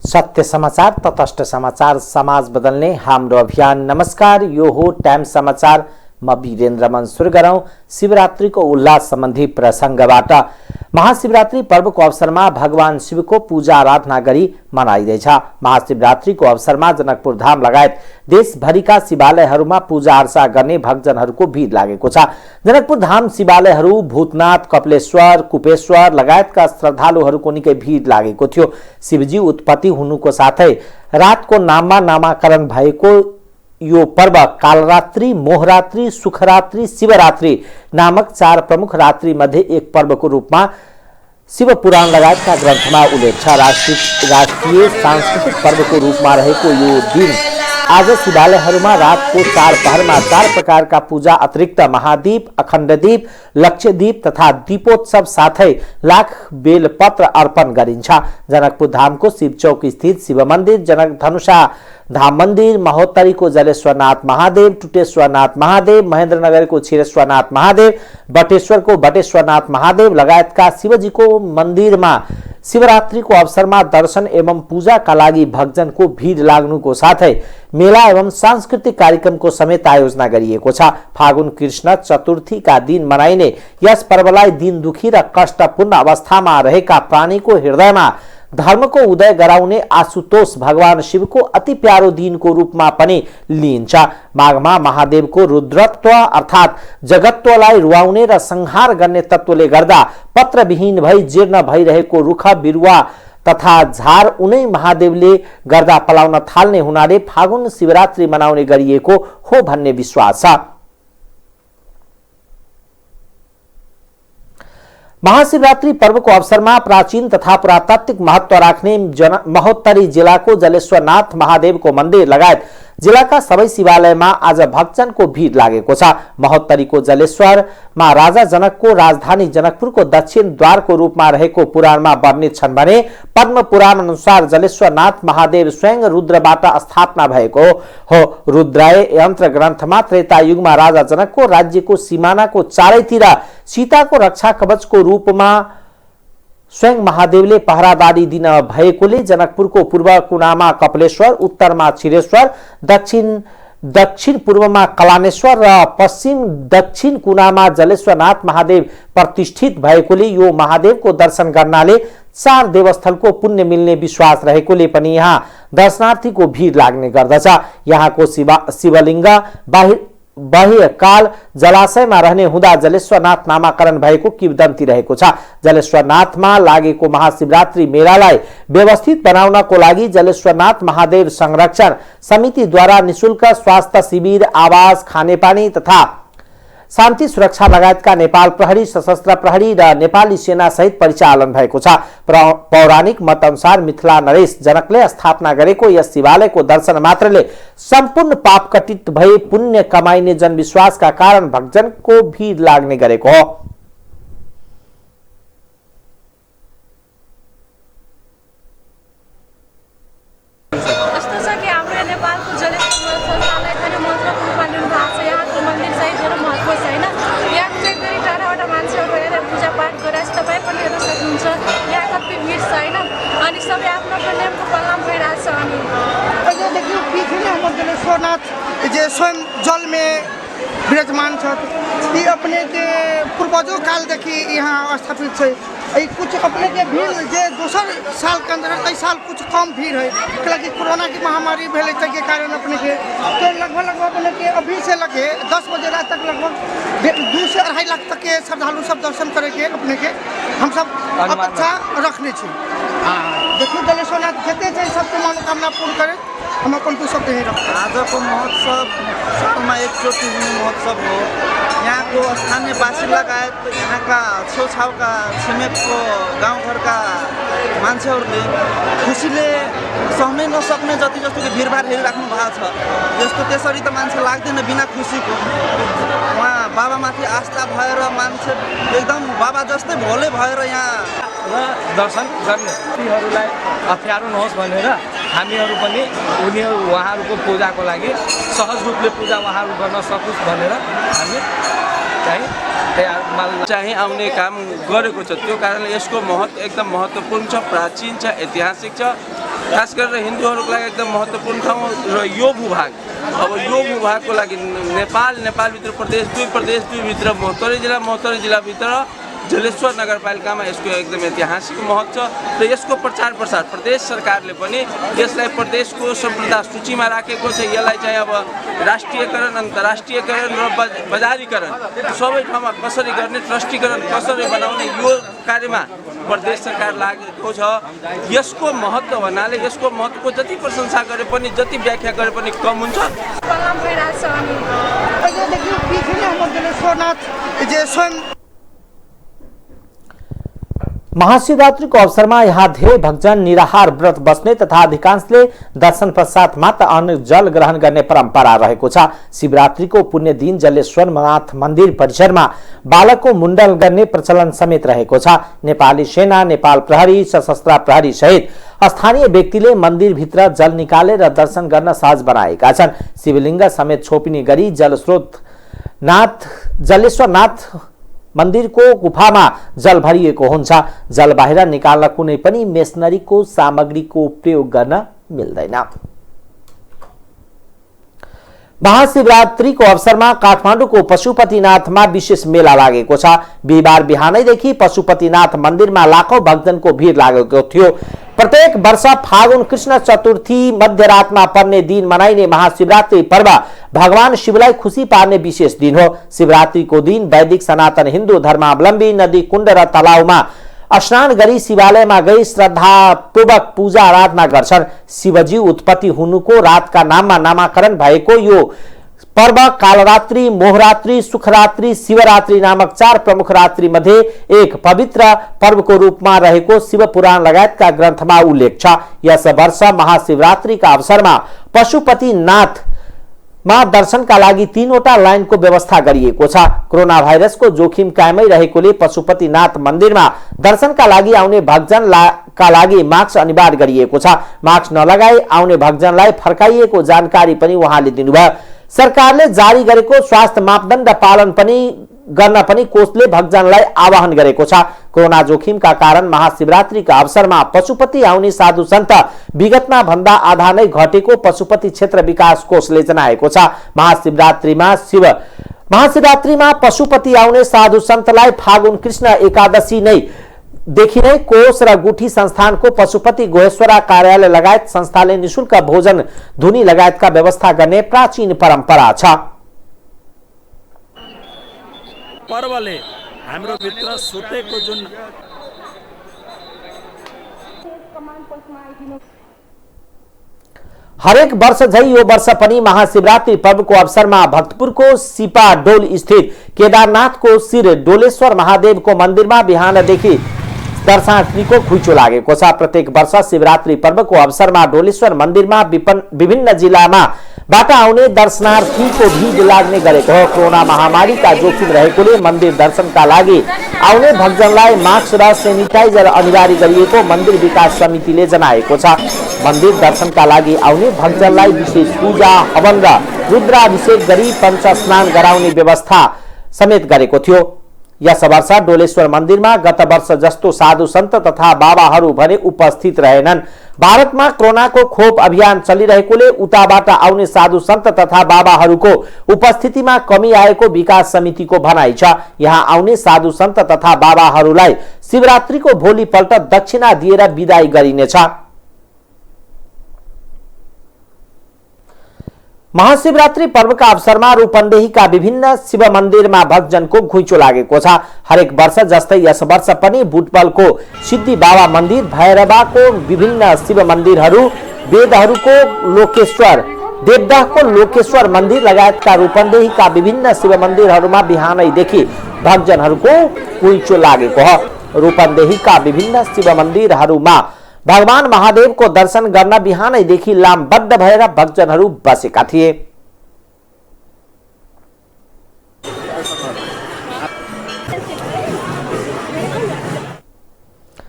सत्य समाचार, तटस्थ समाचार, समाज बदल्ने हाम्रो अभियान। नमस्कार, यो हो टाइम समाचार। म वीरेन्द्र मन्सुर गरौं शिवरात्रिको उल्लास सम्बन्धी प्रसंगबाट। महाशिवरात्रि पर्वको अवसरमा भगवान शिवको पूजा आराधना गरी मनाइँदैछ। महाशिवरात्रिको अवसरमा जनकपुर धाम लगायत देशभरिका शिवालयहरूमा पूजा अर्चा गर्ने भक्तजनहरूको भिड लागेको छ। जनकपुर धाम शिवालयहरू भूतनाथ, कपिलेश्वर, कुपेश्वर लगायतका श्रद्धालुहरूको निकै भिड लागेको थियो। शिवजी उत्पत्ति हुनुको साथै रातको नाममा नामाकरण भएको यो पर्व कालरात्रि, मोहरात्रि, सुखरात्रि, शिवरात्रि नामक 4 प्रमुख रात्रि मध्ये एक पर्वको रूपमा शिव पुराण लगायतका ग्रन्थमा उल्लेख छ। राष्ट्रिय सांस्कृतिक पर्वको रूपमा रहेको यो दिन आज शिवालयहरूमा रातको 4 पहरमा 4 प्रकारका पूजा अतिरिक्त महादीप, अखण्डदीप, लक्षदीप तथा दीपोत्सव साथै लाख बेलपत्र अर्पण गरिन्छ। जनकपुर धामको शिवचौक स्थित शिव मन्दिर, जनक धनुषा धाम मन्दिर, महोत्तरीको जलेश्वरनाथ महादेव, टुटेश्वरनाथ महादेव, महेन्द्रनगरको क्षीरेश्वरनाथ महादेव, बटेश्वरको बटेश्वरनाथ महादेव लगायतका शिवजीको मन्दिरमा शिवरात्रिको अवसरमा दर्शन एवं पूजाका लागि भक्तजनको भिड लाग्नुको साथै मेला एवं सांस्कृतिक कार्यक्रमको समेत आयोजना गरिएको छ। फागुन कृष्ण चतुर्थीका दिन मनाइने यस पर्वलाई दिन दुखी र कष्टपूर्ण अवस्थामा रहेका प्राणीको हृदयमा धर्मको उदय गराउने आशुतोष भगवान शिवको अति प्यारो दिनको रूपमा पनि लिइन्छ। माघमा महादेवको रुद्रत्व अर्थात जगत्वलाई रुवाउने र संहार गर्ने तत्त्वले गर्दा पत्रविहीन भई जीर्ण भइरहेको रुख बिरुवा तथा झार उनै महादेवले गर्दा पलाउन थाल्ने हुनाले फागुन शिवरात्रि मनाउने गरिएको हो भन्ने विश्वास छ। महाशिवरात्रि पर्वको अवसरमा प्राचीन तथा पुरातात्विक महत्व राख्ने महोत्तरी जिल्लाको जलेश्वरनाथ महादेवको मन्दिर लगायत जिल्लाका सबै शिवालयमा आज भक्तजनको भिड लागेको छ। महोत्तरीको जलेश्वरमा राजा जनकको राजधानी जनकपुरको दक्षिण द्वारको रूपमा रहेको पुराणमा वर्णित छन् भने पद्म पुराण अनुसार जलेश्वरनाथ महादेव स्वयं रुद्रबाट स्थापना भएको हो। रुद्राय यन्त्र ग्रन्थमा त्रेता युगमा राजा जनकको राज्यको सिमानाको चारैतिर सीताको रक्षा कवचको रूपमा स्वयं महादेवले पहरादारी दिन भएकोले जनकपुरको पूर्व कुनामा कपिलेश्वर, उत्तरमा क्षीरेश्वर, दक्षिण पूर्वमा कलानेश्वर र पश्चिम दक्षिण कुनामा जलेश्वरनाथ महादेव प्रतिष्ठित भएकोले यो महादेवको दर्शन गर्नाले 4 देवस्थलको पुण्य मिल्ने विश्वास रहेकोले पनि यहाँ दर्शनार्थीको भिड लाग्ने गर्दछ। यहाँको शिवलिङ्ग बाह्य काल जलाशयमा रहने हुँदा जलेश्वरनाथ नामाकरण भएको किंवदन्ती रहेको छ। जलेश्वरनाथमा लागेको महाशिवरात्रि मेलालाई व्यवस्थित बनाउनको लागि जलेश्वरनाथ महादेव संरक्षण समितिद्वारा निशुल्क स्वास्थ्य शिविर, आवास, खानेपानी तथा शान्ति सुरक्षा लगायतका नेपाल प्रहरी, सशस्त्र प्रहरी र नेपाली सेना सहित परिचालन भएको छ। पौराणिक मत अनुसार मिथिला नरेश जनकले स्थापना गरेको यस शिवालयको दर्शन मात्रले सम्पूर्ण पाप कटित भए पुण्य कमाइने जनविश्वासका कारण भक्तजनको भिड लाग्ने गरेको हो। जे स्वयं जल में विराजमान छ, ये अपने के पूर्वजों काल देखी यहाँ स्थापित है। कुछ अपने के भीड़ जे दोसर साल के अंदर एहि साल कुछ कम भीड़ है, क्योंकि कोरोना की महामारी भेले के कारण अपने के तो लगभग अपने के अभी से लगे 10 बजे रात तक लगभग 2 से 2.5 लाख तक के श्रद्धालु सब दर्शन करे के अपने के हम सब अपेक्षा रखने छी। देखिए जलेश्वरनाथ जते छै सबके मनोकामना पूर्ण करे, हम अपन तो सब यही रखते। आज को महोत्सव सालमा एकचोटि हुने महोत्सव हो। यहाँ को स्थानीय वासी लगायत यहाँ का छेउछाउका छिमेकको गाउँघरका मान्छेहरूले खुसीले सहनै नसक्ने जति जस्तो भिडभाड हेरिराख्नु भएको छ। यस्तो त्यसरी त मान्छे लाग्दैन बिना खुसीको। उहाँ बाबामाथि आस्था भएर मान्छे एकदम बाबा जस्तै भोले भएर यहाँ दर्शन गर्ने तीहरूलाई अप्ठ्यारो नहोस् भनेर हामीहरू पनि उहाँहरूको पूजाको लागि सहज रूपले पूजा उहाँहरू गर्न सकोस् भनेर हामी चाहिँ आउने काम गरेको छ। त्यो कारणले यसको महत्त्व एकदम महत्त्वपूर्ण छ, प्राचीन छ, ऐतिहासिक छ खास गरेर हिन्दूहरूको लागि एकदम महत्त्वपूर्ण ठाउँ र यो भूभाग अब यो भूभागको लागि नेपालभित्र प्रदेश 2 भित्र महोत्तरी जिल्लाभित्र जलेश्वर नगरपालिकामा यसको एकदम ऐतिहासिक महत्त्व छ र यसको प्रचार प्रसार प्रदेश सरकारले पनि यसलाई प्रदेशको सम्पदा सूचीमा राखेको छ। यसलाई चाहिँ अब राष्ट्रियकरण, अन्तर्राष्ट्रियकरण र बजारीकरण सबै ठाउँमा कसरी गर्ने, ट्रस्टीकरण कसरी बनाउने यो कार्यमा प्रदेश सरकार लागेको छ। यसको महत्त्व भन्नाले यसको महत्त्वको जति प्रशंसा गरे पनि, जति व्याख्या गरे पनि कम हुन्छ। देखियो पीछे में हम जलेश्वरनाथ जे स्वयं महाशिवरात्रि को अवसर में यहाँ धेरै भक्तजन निराहार व्रत बस्ने तथा अधिकांशले दर्शन पश्चात मात्र अन्न जल ग्रहण गर्ने परम्परा रहेको छ। शिवरात्रिको पुण्य दिन जलेश्वरनाथ मन्दिर परिसरमा बालकको मुण्डन गर्ने प्रचलन समेत रहेको छ। नेपाली सेना, नेपाल प्रहरी, सशस्त्र प्रहरी सहित स्थानीय व्यक्तिले मन्दिरभित्र जल निकालेर दर्शन गर्न सहज बनाएका छन्। शिवलिङ्ग समेत छोपिने गरी जलेश्वरनाथ मन्दिरको गुफामा जल भरिएको हुन्छ। जल बाहिर निकाल्न कुनै पनि मेसनरीको सामग्रीको प्रयोग गर्न मिल्दैन। महाशिवरात्रिको अवसरमा काठमाडौँको पशुपतिनाथमा विशेष मेला लागेको छ। बिहिबार बिहानैदेखि पशुपतिनाथ मन्दिरमा लाखौं भक्तजनको भिड लागेको थियो। प्रत्येक वर्ष फागुन कृष्ण चतुर्थी मध्यरातमा पर्ने दिन मनाइने महाशिवरात्रि पर्व भगवान शिवलाई खुशी पार्ने विशेष दिन हो। शिवरात्रिको दिन वैदिक सनातन हिन्दू धर्मावलम्बी नदी, कुण्ड र तलाउमा स्नान गरी शिवालयमा गई श्रद्धापूर्वक पूजा आराधना गर्छन्। शिवजी उत्पत्ति हुनुको रातका नाममा नामाकरण भएको यो पर्व कालरात्रि, मोहरात्रि, सुखरात्रि, शिवरात्रि नामक 4 प्रमुख रात्रि मध्ये एक पवित्र पर्वको रूपमा रहेको शिव पुराण लगायतका ग्रन्थमा उल्लेख छ। यस वर्ष महाशिवरात्रिका अवसरमा पशुपतिनाथ मा दर्शनका लागि 3वटा लाइनको व्यवस्था गरिएको छ। कोरोना भाइरसको जोखिम कायमै रहेकोले पशुपतिनाथ मन्दिरमा दर्शनका लागि आउने भक्तजनका लागि मास्क अनिवार्य गरिएको छ। मास्क नलगाई आउने भक्तजनलाई फर्काइएको जानकारी पनि उहाँले दिनुभयो। सरकारले जारी गरेको स्वास्थ्य मापदण्ड पालन गर्न पनि कोषले भक्तजनलाई आह्वान गरेको छ। कोरोना जोखिमका कारण महाशिवरात्रिका अवसरमा पशुपति आउने साधु सन्त विगतमा भन्दा आधा नै घटेको पशुपति क्षेत्र विकास कोषले जनाएको छ। महाशिवरात्रिमा पशुपति आउने साधु सन्तलाई फागुन कृष्ण एकादशी देखि नै कोष र गुठी संस्थानको पशुपति गोहेश्वरा कार्यालय लगायत संस्थाले निशुल्क भोजन, धुनी लगायतका व्यवस्था गर्ने प्राचीन परम्परा छ। पर्वले हाम्रो भित्र सुतेको जुन हरेक वर्ष झै यो वर्ष पनि महाशिवरात्रि पर्वको अवसरमा भक्तपुरको सिपाडोल स्थित केदारनाथको शिर डोलेश्वर महादेवको मन्दिरमा बिहानदेखि दर्शनार्थीको घुइँचो लागेको छ। प्रत्येक वर्ष शिवरात्रि पर्वको अवसरमा डोलेश्वर मन्दिरमा विभिन्न जिल्लाबाट आउने दर्शनार्थीको भीड लाग्ने गरेको हो। कोरोना महामारीका जोखिम रहेकोले मन्दिर दर्शनका लागि आउने भक्तजनलाई मास्क र सेनिटाइजर अनिवार्य गरिएको मन्दिर विकास समितिले जनाएको छ। मन्दिर दर्शनका लागि आउने भक्तजनलाई विशेष पूजा, हवन र रुद्राभिषेक गरी पञ्चस्नान गराउने व्यवस्था समेत गरेको थियो। यस वर्ष डोलेश्वर मन्दिरमा गत वर्ष जस्तो साधु सन्त तथा बाबाहरू भने उपस्थित रहेनन्। भारतमा कोरोनाको खोप अभियान चलिरहेकोले उताबाट आउने साधु सन्त तथा बाबाहरूको उपस्थितिमा कमी आएको विकास समितिको भनाइ छ। यहाँ आउने साधु सन्त तथा बाबाहरूलाई शिवरात्रिको भोलिपल्ट दक्षिणा दिएर विदाई गरिनेछ। महाशिवरात्रि पर्वका अवसरमा रूपन्देहीका विभिन्न शिव मन्दिरमा भक्तजनको घुइँचो लागेको छ। हरेक वर्ष जस्तै यस वर्ष पनि बुटवलको सिद्धि बाबा मन्दिर, भैरवाको विभिन्न शिव मन्दिरहरू, देवदहको लोकेश्वर मन्दिर लगायतका रूपन्देहीका विभिन्न शिव मन्दिरहरूमा बिहानैदेखि भक्तजनहरूको घुइँचो लागेको हो। रूपन्देहीका विभिन्न शिव मन्दिरहरूमा भगवान महादेवको दर्शन गर्न बिहानैदेखि लामबद्ध भएर भक्तजनहरू बसेका थिए।